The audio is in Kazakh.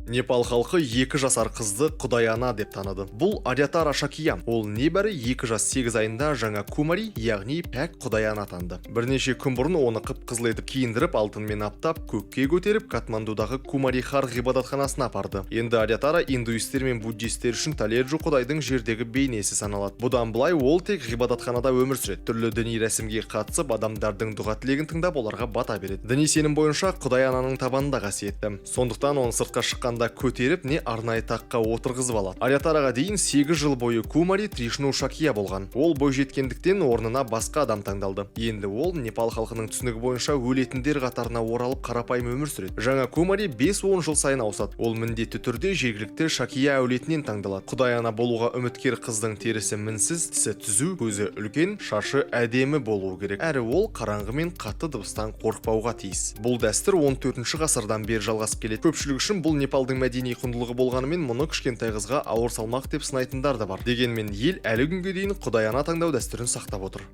Непал халқы 2 жасар қызды Құдай Ана деп таныды. Бұл Арьятара Шакия. Ол небәрі 2 жас 8 айында жаңа Кумари, яғни пәк Құдай Ана атанды. Бірнеше күн бұрын оны қып қызыл етіп киіндіріп, алтынмен аптап, көкке көтеріп, Катмандудағы Кумари Хар ғибадатханасына апарды. Енді Арьятара индуистер мен буддистер үшін Таледжу құдайдың жердегі бейнесі саналады. Бұдан былай ол тек ғибадатханада өмір сүреді, түрлі діни рәсімге қатысып, адамдардың дұға тілегін тыңдап, оларға бата береді. Діни сенім бойынша, Құдай Ананың табанында қасиетті, сондықтан оны сыртқа шыққанда көтеріп не арнайы таққа отырғызып алады. Арьятараға дейін 8 жыл бойы Кумари Тришну Шакия болған. Ол бойжеткендіктен, орнына басқа адам таңдалды. Енді ол Непал халқының түсінігі бойынша өлетіндер қатарына оралып, қарапайым өмір сүреді. Жаңа Кумари 5-10 жыл сайын ауысады. Ол міндетті түрде жергілікті Шакия әулетінен таңдалады. Құдай Ана болуға үміткер қыздың терісі мінсіз, тісі түзу, көзі үлкен, шашы әдемі болуы керек, әрі ол қараңғы мен қатты дыбыстан қорықпауға тиіс. Бұл дәстүр 14 ғасырдан бері жалғасып келеді. Көпшілік үшін бұл Непалдың мәдени құндылығы болғанымен, мұны кішкентай қызға ауыр салмақ деп сынайтындар да бар. Дегенмен ел әлі күнге дейін Құдай Ана таңдау дәстүрін сақтап отыр.